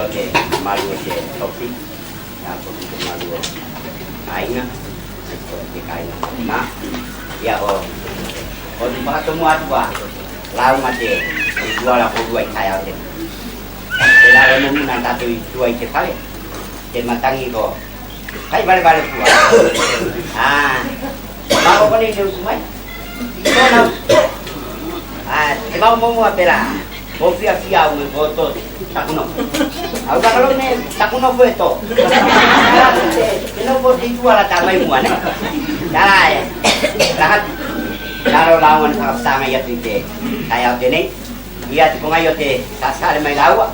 lo te malu o te tofi, ia ko te malu o aiga, ko te kainga ma. Ia o o te whakatomo atu a lauga te tua la ko rua i tai au te. Te la mo muna tātou i tua i te whare, te matangi ko kai vale vale pua. Ah, ma ko nei te usu mai. Tōna usu. Ah, te mau momo a pera. O fia fia au me ko tō takuno. Au kakalo me takuno koe tō. Te no ko te tua la tā mai mua ne. Tā e. Lahat. Laro laungan whakaputanga i atu i te tai au tēnei. I atu ko ngai o te sasare mai laua.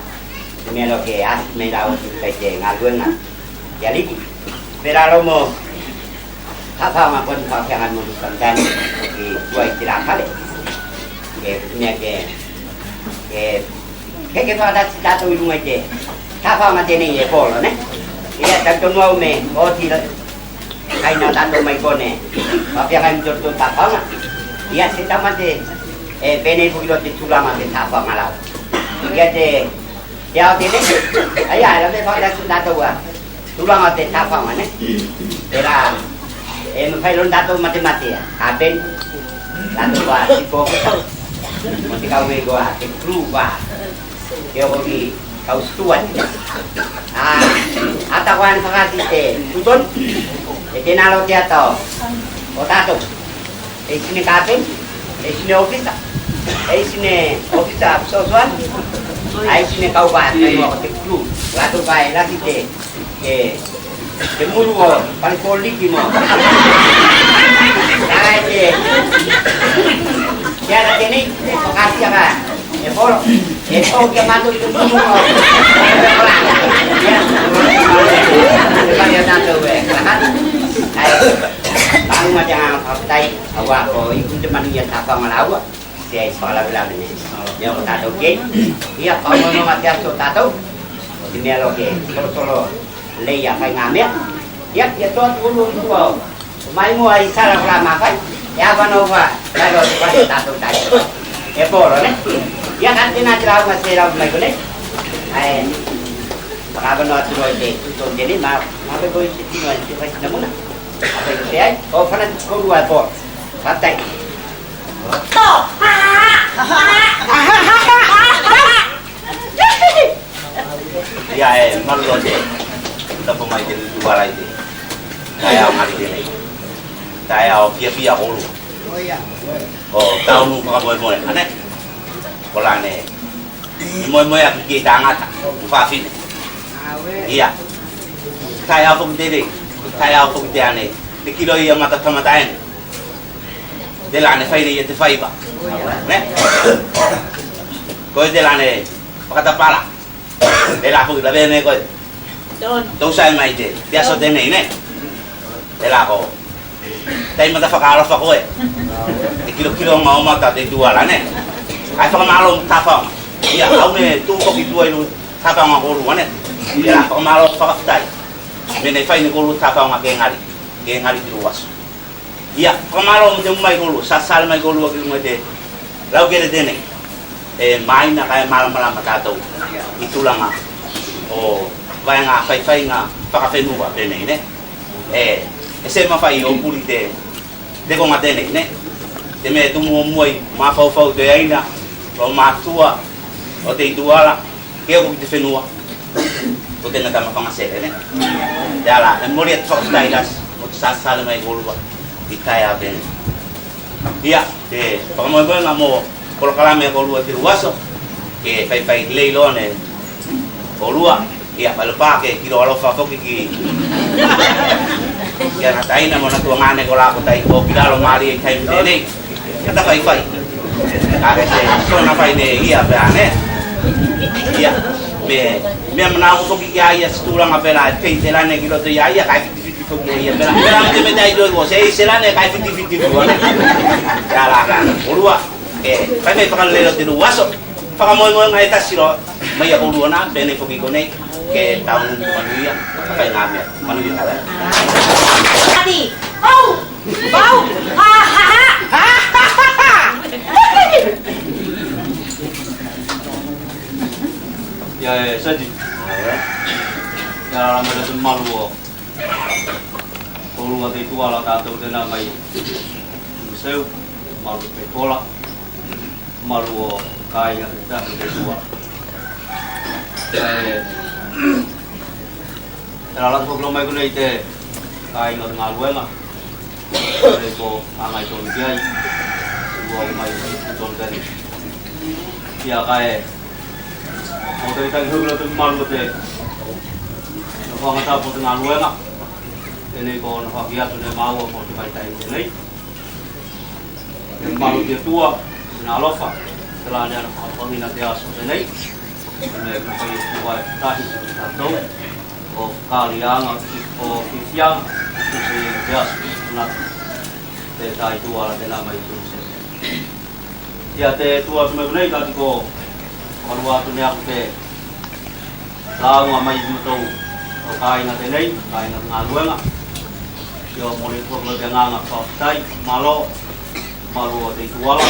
Te mea lo ke asi mai laua ki kai te ngā luenga. Te aliki. Pera romo Tāwhanga koe te whakawhianga mo te i tua i te rākare. Ke mea ke ke ke ke whakatati tātou i runga i te tāwhanga tēnei e pōro, ne? Ia tau tonu au me o ti kai nā tātou mai kone whakawhianga i tō tāwhanga. Ia se tama te e pēnei hoki te tūranga te tāwhanga rau. Ia te te ao tēnei, ai ai, la me whakatati tātou a Tūranga te tāwhanga, ne? Tērā, e mawhai rona tātou mate mate a Kāpen, tātou wā tipo ofisa, mo te kau e goa, te crew wā, te oko ki kau steward. A, ata koa ana whakati te tuton, e tēnā lo te ata o, o tātou. E sine Kāpen, e sine ofisa, e sine ofisa sosoan, ai sine kau wā, kai o te crew, rātou wā e laki te, te, te muru o Palikōliki mo. Ai te, te ara tēnei, e whakaatia ka, e poro, e tō kia mātou i te muru o Te pare o tātou e karahat. Ai, Pānga te ngā whakatai, aua ko i te manu ia tāwhanga rāua, te ai whakalawelawe nei. Mea o tātou kei, ia whakangononga te aso tātou, o te mea lo ke torotoro lei a whai ngā mea. Ia, ia toa tu uru tu o, o mai mua i sara kura mā whai, e awano wha, lai lo te whai o tātou tātou. E pōro, ne? Ia ka tēnā te rāunga se rau mai konei. Ai, whakawano atu roi te tūtō tēnei, mā, mā whai koi te tino e te whai tinamuna. Whai te ai, o whana te korua e pōro. Whātai. Ia e malu o te tapo mai te rutu wala i te tae ao ngari tēnei. Tae ao pia pia holu. O taunu whakamoemoe, ane? Ko la ne. E moemoe a ki tāngata, o whawhine. Ia. Tae ao foki tēnei, tae ao foki te ane. Te kilo ia mata tamata ene. Te lane whai nei e te whaiva. Ne? Koe te lane whakatapara. Te la hoki lawe nei koe. Tō sai mai te, te aso tēnei, ne? Te la ko. Tai mata whakaalofa koe. Te kilo kilo ngā o mata te tuala, ne? Ai whakamalo tāwhaonga. Ia, au me tū hoki tua iru tāwhaonga kōrua, ne? Te la whakamalo whakawhitai. Me nei whai ne kōrua tāwhaonga ke ngari. Ke ngari te ruaso. Ia, whakamalo mo te umai kōrua, sasale mai kōrua ki runga i te raukere tēnei. E māina ka e māramarama tātou i tūranga o waenga whaiwhainga whakawhenua tēnei, ne? E, e se mawhai o puri te tekonga tēnei, ne? Te mea e tumu o mua i māwhauwhau te aina, o mātua, o te ituala, ke oko ki te whenua, ko tēnā tama whangasere, ne? Te ala, e mori atu whakawhitai las, mo te sasale mai kōrua i tae ao tēnei. Ia, te whakamoemoenga mō porokarame kōrua te ruaso, ke whaiwhai lei loa ne kōrua, ia, whailopā ke kiro alofa foki ki ki ana taina mo na tua ngane ko la ko tai o ki lalo mari i taimi tēnei. Ia ta whaiwhai. Ka se sona whai ne ia pea ne. Ia, me mea manao foki ki a ia se tūranga pera e pei te lane ki roto i a ia, kai whiti whiti foki e ia pera. Pera me te me tai toi ko se i se lane kai whiti whiti fua ne. Ia la ka, orua, e, whai mei whakalelo te ruaso, whakamoemoe ngai tasiro, mai a orua nā, pēnei foki konei, ke taunu manuia, whai ngā mea, manuia kare. Ati, au, au, ha, ha, ha, ha, ha, ha, ha. Ia Ia e sati. Ia la mai le malu o. Tolu te tua la tātou tēnā mai museu, malu te kola, malu o kāinga te tahu te tua. E, te rā latu whakalo mai konei te kāinga o te ngā luenga, te ko āngai tōnu ki ai, ua o mai tōnu tēnei. Ia ka e, o te tangi hoki te malu o te no whangata po te ngā luenga, tēnei ko na whaki atu ne māua mo te maitai tēnei. Te malu te tua, te nā alofa, te la nea na whakapangina te aso tēnei. Te mea ku whai e tua e tahi tātou, o kālianga, o whiwhianga, tu se i te aso, nā te tai tua la tēnā mai tu se. Ia te tua atu mai kunei, tāti ko whakarua atu ne aku te lāunga mai i matou o kāinga tēnei, kāinga ngā luenga. Ia o mori tua koe te ngānga whakatai, malo, malo o te ituala,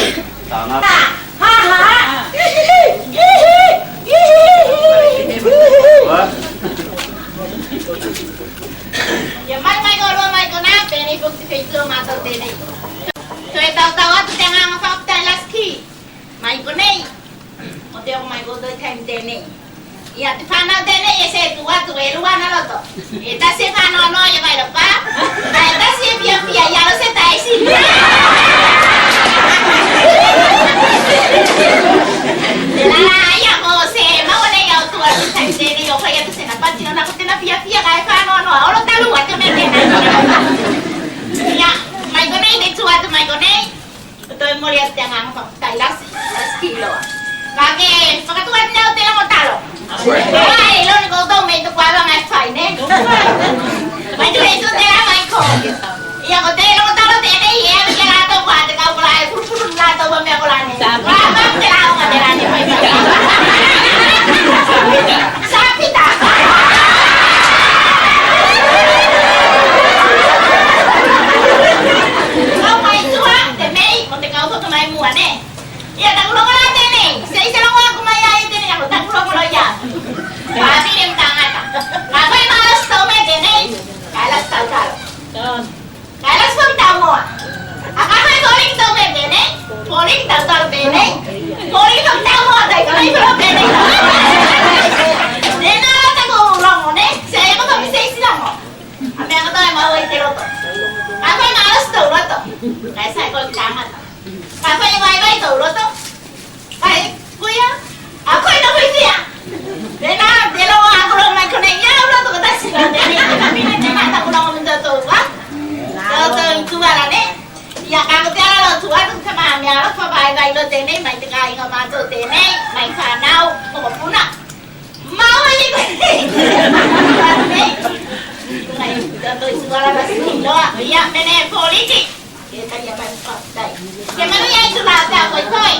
tāngata. Ha ha ha! Ia mai mai ko rua mai ko nā, tēnei puk te wheitua mātou tēnei. Toe tau tau atu te ngānga whakatai laski. Mai ko nei, o te o mai ko toi time tēnei. Ia te whānau tēnei e se tu atu e rua na roto. E tasi e whānau anō ia vai rapa. E tasi e pia pia ia ro se taisi. Te la ia ko se maua nei au tu atu time tēnei o whai atu se na pati ona ko tēnā pia pia ka e whānau anō. Oro talu atu me tēnā. Ia, mai ko nei te tu atu mai ko nei. Ko toi mori atu te ngānga whakatai lasi, lasi kiloa. Ka ke whakatua atu nei o te lango talo. Ai, lo ni koutou me te kuawa ngai whai, ne? Mai tu hei tu te la mai ko. Ia ko te lango talo tēnei, e anu kia rātou kua te kau kola e purupuru rātou wa mea kola ne. Kola pa te la unga te la ne whai whai. Sapita! Kau mai tua, te mei, o te kau whakamai mua, ne? Ia taku rongo la tēnei. Se i se rongo aku mai ai tēnei, aku taku rongo lo ia. Wā pire mtangata. Ngā whai malas tau me tēnei, kai las tau talo. Kai las whang tau moa. A ka whai pori tau me tēnei, pori tau talo tēnei, pori whang tau moa tai ka whai poro tēnei. Tēnā la taku rongo, ne? Se e ko whami se isi rongo. A mea katoa e mau ai te roto. Ka whai malas tau roto. Kai sai ko tangata. Ka whai wai wai tau roto. Kai kuia. A koe no whiwhia. Tēnā, te rongo a koro mai konei. Ia roto ko tasi ngā tēnei. Te mine tēnā taku rongo minto tō ua. Tō tō tuara ne. Ia ka ko te ara ro tua tu te maa mea ro whawhai vai lo tēnei. Mai te kāinga mātou tēnei. Mai whānau, mokopuna. Mau ai koe. Mai tō tuara la siloa. Ia mene politi. Ke taria mai whaktai. Ke manu ia i tu la te a koe toi.